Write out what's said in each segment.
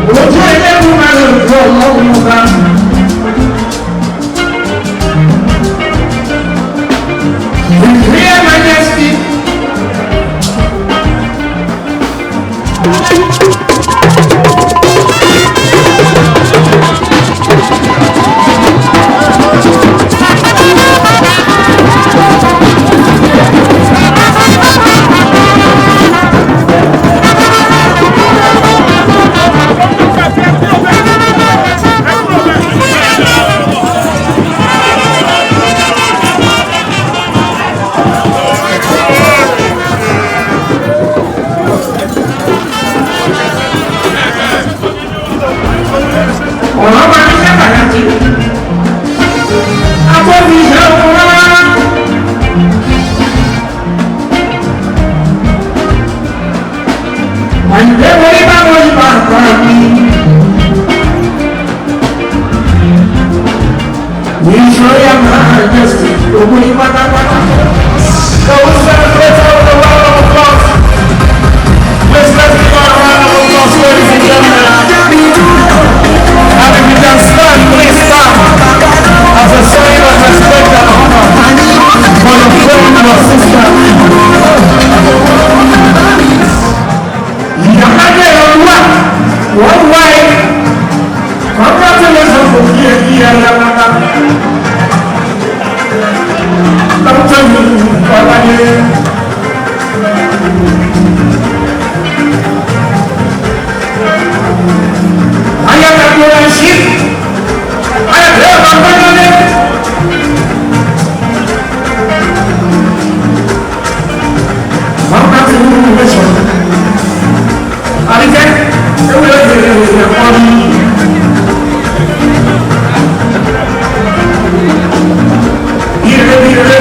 Ojú ẹlẹ́rú máa ń lò ọlọ́run ọba. His Royal Majesty. Ọ̀rọ̀ máa ń sábà láti akọ́bí ìṣẹ́ ọkùnrin. Àyìnbé wọlé bá wọ́n yí bá àgbà mi. Ìṣòro máa ń jẹ́sì ògùn ní pátápátá. So we celebrate with a round of applause. Please, let's give her a round of applause, ladies and gentlemen. And if you can stand, please stand as a sign of respect and honor for your friend, your sister. Ìyálájẹ Oòduà worldwide, congratulations for kí ẹ kí ẹ lọ́wọ́ta. Dr. Kọ́ládé. Ayatollah Rashid. Ayatollah Bangladé. Congratulations. Àríkẹ́, ewúrẹ́ ìrìn ẹ̀kọ́ ni. Ire ire.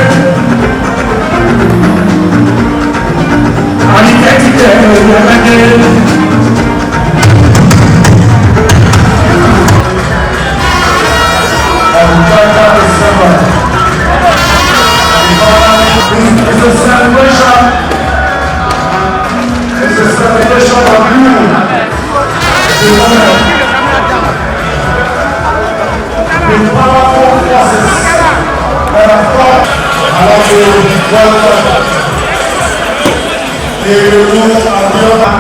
Àríkẹ́ ti tẹ̀ ìyálájẹ́. On 3rd December. It's a celebration. It's a celebration of you, the women, the powerful forces that have come. I want to welcome Erelu Abiola.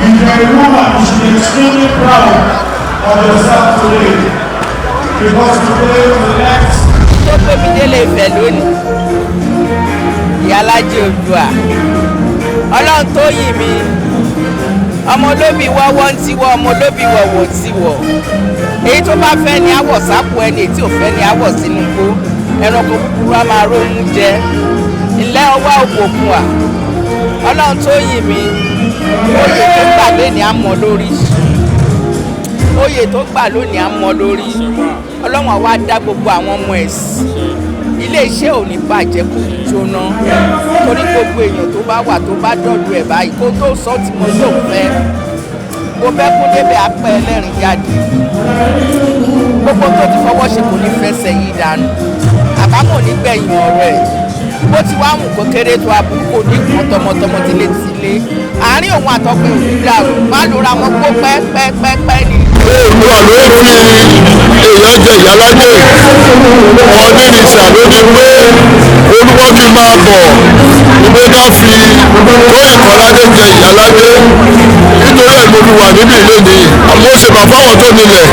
If you're a woman, you should be extremely proud of yourself today. Because today we elect Tó gbé mi délé Ifẹ̀ lónìí, Ìyálájé Oòduà, Ọlọ́run tó yìn mí, ọmọ olóbì wọ́wọ́ ń tiwọ́, ọmọ olóbì wọ̀wọ̀ tiwọ̀. Èyí tó bá fẹ́ ni àwọ̀ sápò ẹni, èyí tí ò fẹ́ ni àwọ̀ sínú igbó. Ẹranko búburú á máa rómú jẹ ilé ọwọ́ òkùnkùn à. Ọlọ́run tó yìn mí, oyè tó gbà lónìí á mọ lórí, oyè tó gbà lónìí á mọ lórí. Ọlọ́run wá dá gbogbo àwọn ọmọ ẹ̀ sí. Ilé iṣẹ́ ò ní bàjẹ́, kò ní jóná, torí gbogbo èèyàn tó bá wà, tó bá dọ̀dọ̀ ẹ̀ báyìí, kó tó sọ tí mo tó fẹ́ kó fẹ́ kó débẹ̀, apẹ́ ẹlẹ́rìn jáde. Gbogbo tó ti fọwọ́ ṣe kò ní fẹsẹ̀ yìí dànù, àbámọ̀ nígbẹ̀yìn ọ̀rọ̀ ẹ̀. Bó ti wá wù kó kéré tó, aburú kò ní kàn tọmọtọmọ, tilétilé. Àárín òun àtọkùn ò ní dàrú, má lóra wọn kó pẹ́pẹ́pẹ́ ni. Oòduà ló fi èèyàn jẹ ìyálájé. Ọ̀ọ́nìrìṣà ló ní pé olúwọ́ kí n máa bọ̀ ìgbé ká fi Tóyìn Kọ́ládé jẹ ìyálájé. Nítorí ẹ̀ mo fi wà níbí lónìí. Mo ṣe bàbá àwọn tó nílẹ̀,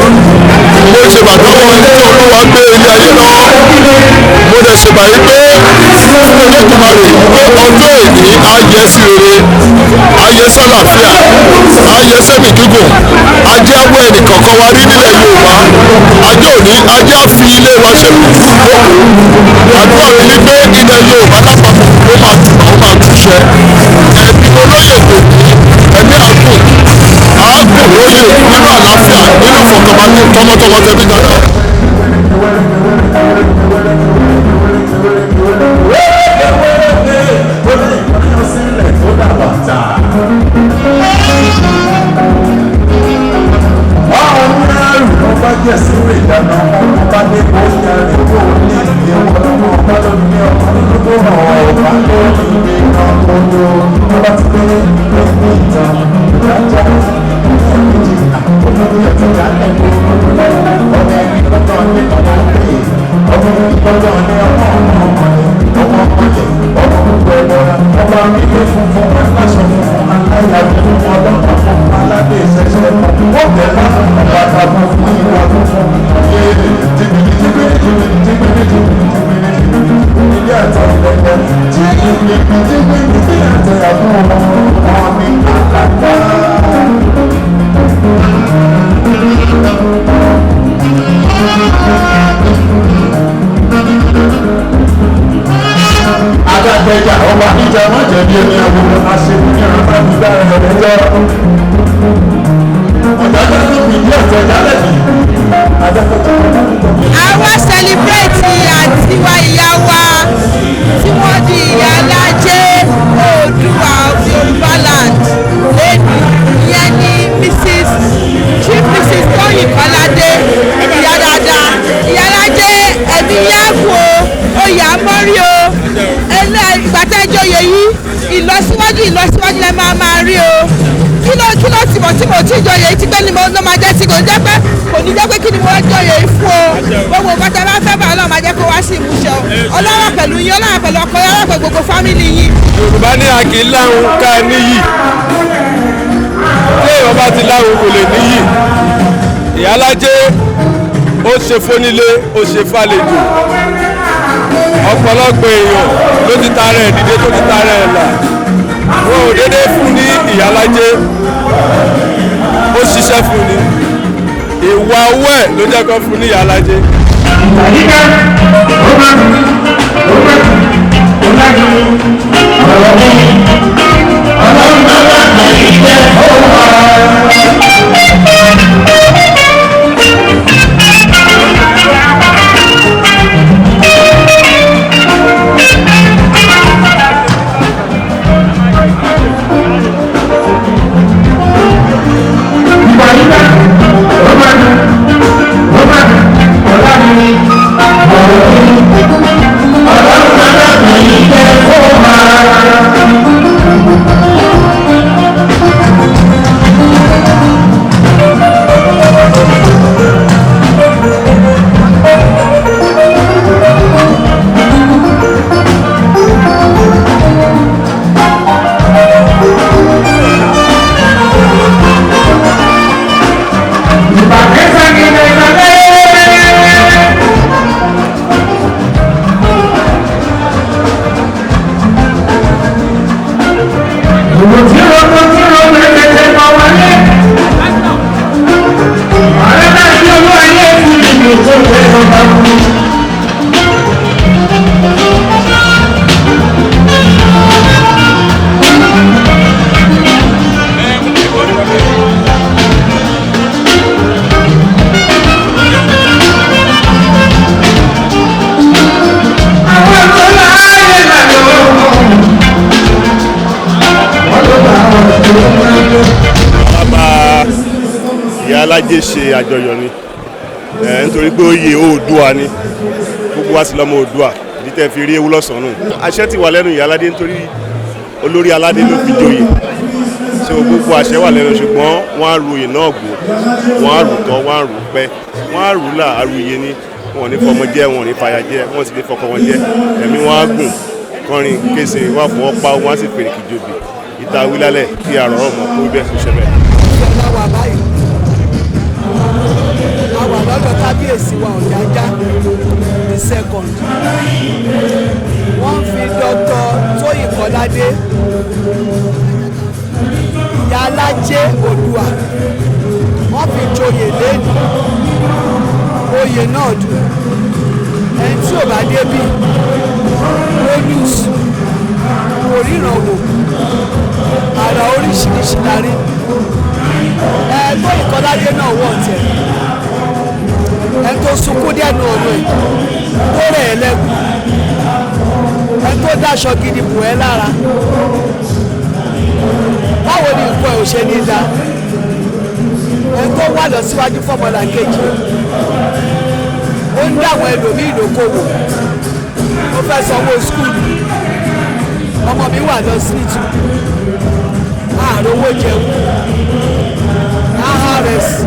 mo ṣe bàbá àwọn ẹni tí Olúwa gbé ilé ayé lọ́wọ́. Mo dẹ̀ ṣèbà yí pé fún Olódùmarè pé ọjọ́ èní á yẹ sí rere, á yẹ sálàáfíà, á yẹ sẹ́mi gígùn. Ajé awọ ẹnìkọ̀ọ̀kan wa rí nílẹ̀ Yorùbá. Ajé òní, ajé á fi ilé wa ṣe ibùjókòó. Àdúrà mi ní pé ilẹ̀ Yorùbá lápapọ̀, ó máa tù, ó máa túṣẹ. Ẹ̀mí olóyè kò ní ẹ̀mí àgùn àágùn lóye nínú àlàáfíà, nínú ìfọ̀kànbalẹ̀, tọmọtọmọ, tẹbí tará. Lọ́jọ́ ní ọmọ ọmọ ọmọ ọmọ ọmọ gbogbo ẹ̀dọ́ra ọba kíkẹ́ funfun aláṣọ funfun aláya funfun ọlọ́pàá funfun aládé ìṣẹ̀ṣẹ̀ wọ́n tẹ̀ lásán bàtà funfun ìwà funfun yéé tìbìlì tìbìlì tìbìlì tìbìlì tìbìlì tìbìlì tìbìlì ilé àtọ̀ ìlẹ̀kẹ̀ tìbìlì tìbìlì tìbìlì àtẹ̀yàfún ọmọ ní àlàkà. Adágbẹ́jà ọba níjà má jẹ̀bi ẹni àwọn aṣèlú ní ọ̀rọ̀ bá gbígbá rẹ̀ lẹ́jọ́. Ọ̀dájọ́ ló fi ìdí ọ̀tẹ̀ jálẹ̀ bí. Adágbẹ́jà ọba níjà. Àwa celebrate àǹtí wa, ìyá wa tí wọ́n di ìyá alájẹ́ Oòduà of Yorùbá land lẹ́nu, ìyẹn ni Mrs Chief Mrs Tóyìn Kọ́ládé, ìyá dáadáa, ìyá alájẹ́. Ẹ̀mí yáàgò o, oyè àmọ́rí o. Ẹlẹ́ ìgbà tẹ́ jọyè yìí, ìlọsíwájú ìlọsíwájú lẹ máa máa rí o. Kí ló tìmọ̀ tí mo tí jọyè yìí ti pé ni mo ló máa jẹ́ sí, kò ní jẹ́ pé, kò ní jẹ́ pé kí ni mo wá jọyè yìí fún o. Gbogbo nǹkan tẹ́ bá fẹ́ bá, Ọlọ́run máa jẹ́ kó wá sí ìmúṣẹ o. Ọlọ́run pẹ̀lú yín, Ọlọ́run pẹ̀lú ọkọ yín, Ọlọ́run pẹ̀lú gbogbo family yín. Yorùbá ní a kì í láhùn ká níyì. Tí èèyàn bá ti láhùn, kò lè níyì. Ìyálájé ó ṣe fónílé, ó ṣe fàlejò. Ọ̀pọ̀lọpọ̀ èèyàn ló ti tara ẹ̀ dìde, tó ti tara ẹ̀ là. Wọn ò déédéé fún ní ìyálájé, ó ṣiṣẹ́ fún ni. Ìwà owó ẹ̀ ló jẹ́ kó fún ní ìyálájé. Ìgbàyíká ó máa ó máa ó lájú ọ̀rọ̀ mi. Ọlọ́run bá wà ìjẹ́ ó wà. Ìgbàyíká ó máa ó máa ó lájú ọ̀rọ̀ mi. Ọlọ́run bá wà ìjẹ́ ó wà. Bàbá ìyá alájẹ ṣe àjọyọ̀ ni ẹ, nítorí pé oyè Oòduà ni, gbogbo wa sì lọ́mọ Oòduà. Ìdí tẹ́ fi rí ewu lọ́sàn-án nù. Àṣẹ ti wà lẹ́nu ìyá aládé, nítorí olórí aládé ló fi joyè ṣé o. Gbogbo àṣẹ wà lẹ́nu, ṣùgbọ́n wọ́n á ru oyè náà gbò, wọ́n á rù tọ́, wọ́n á rù pẹ́, wọ́n á rù là àrùyé ni. Wọn ò ní fọmọ jẹ́, wọn ò ní fàyà jẹ́, wọ́n sì ní fọkọ wọn jẹ́. Ẹ̀mí wọn á gùn kọrin kése, wọn á fọwọ́ pa, wọn á sì fèrè kìjòbì ìta wílálẹ̀ kí àrọ̀ ọmọ kó bẹ́ẹ̀ kó ṣe bẹ́ẹ̀. Ìjọba wà báyìí, a wà lọ́dọ̀ kábíyèsí wa Ọ̀jájá the Second. Wọ́n fi Dr. Tóyìn Kọ́ládé, ìyá alájẹ́ Oòduà, wọ́n fi joyè lẹ́nu. Oyè náà dùn. Ẹni tí ò bá débì lólùs kò ríran wò. Àrà oríṣiríṣi la rí. Ẹ Tóyìn Kọ́ládé náà wọ̀ tẹ̀ ẹ, tó sunkún dẹ́nu ọ̀rọ̀ ẹ̀, tó rẹ̀ ẹ́ lẹ́kùn ẹ, tó dáṣọ gidi bù ẹ́ lára. Báwo ni nǹkan ẹ̀ ò ṣe ní da? Ẹ tó wà lọ síwájú fọmọlà kejì, ó ń dáwọn ẹlòmíì lókòwò. Ó fẹ́ sanwó school ọmọ mi wà lọ síìtù, ààrùn owó jẹun, aha rẹsì,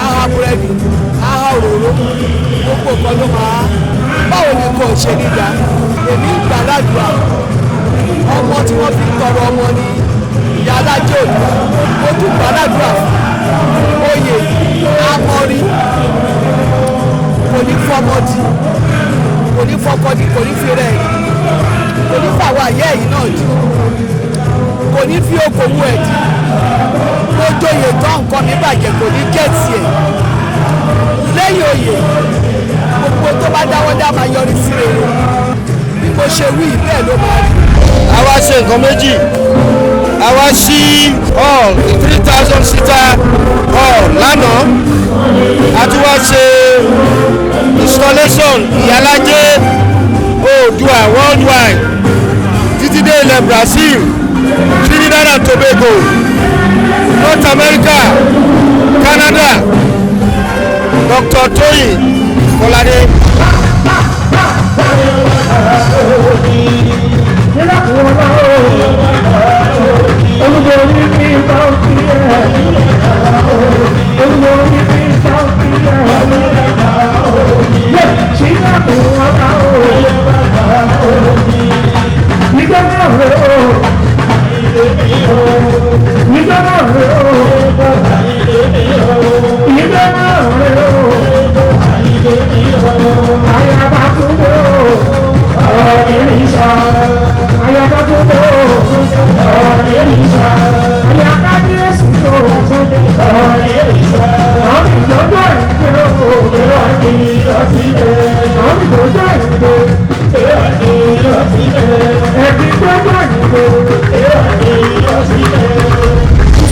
aha búrẹ́dì, aha òróró, gbogbo nǹkan ló máa. Báwo ni nǹkan ò ò ṣe nígbà. Èmi ń gbà ládùúgbà, ọmọ tí wọ́n fi ń tọrọ ọmọ ní ìyá alájẹ Oòduà. Mo tún gbà ládùúgbà fún oyè amọ̀rí, kò ní fọmọ di, kò ní fọkọ di, kò ní fi rẹ̀ di, kò ní fàwọn àyẹ́ ẹ̀yìn náà di, kò ní fi okòwò ẹ̀ di. Ó jóye tán, nǹkan mi bàjẹ́, kò ní jẹ́ tiẹ̀. Lẹ́yìn oyè, gbogbo tó bá dáwọ́ dá máa yọrí sí rere. Bí mo ṣe wí, bẹ́ẹ̀ ló máa rí. A wá ṣe nǹkan méjì. A wá sí hall, the 3,000 seater hall lánàá. A tún wá ṣe installation Ìyálájé Oòduà worldwide títí dé ilẹ̀ Brazil, Trinidad and Tobago, North America, Canada. Dr. Toyin Kọ́ládé.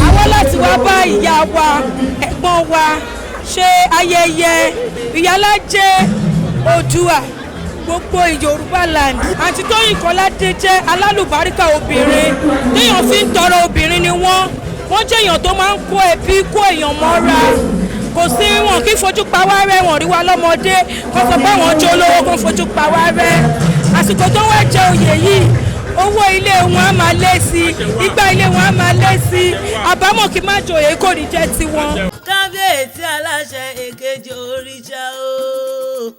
Àwọn láti wá bá ìyá wa, ẹ̀gbọ́n wa, ṣe ayẹyẹ Ìyálájé Oòduà gbogbo Yorùbá land. Àǹtí Tóyìn Kọ́ládé jẹ́ alálùbáríkà obìnrin téèyàn fi ń tọrọ obìnrin ni wọ́n. Wọ́n jẹ́ èèyàn tó máa ń kó ẹbí, kó èèyàn mọ́ra. Kò sí wọn kí fojú pa wá rẹ́. Wọ́n rí wa lọ́mọdé kó sọ pé àwọn jẹ́ olówó kó fojú pa wá rẹ́. Àsìkò tó wá jẹ oyè yìí, owó ilé wọn á máa lé sí i, igbá ilé wọn á máa lé sí i. Àbámọ̀ kí má joyè kò ní jẹ́ tiwọn. Kábíyèsí, aláṣẹ èkejì òrìṣà o.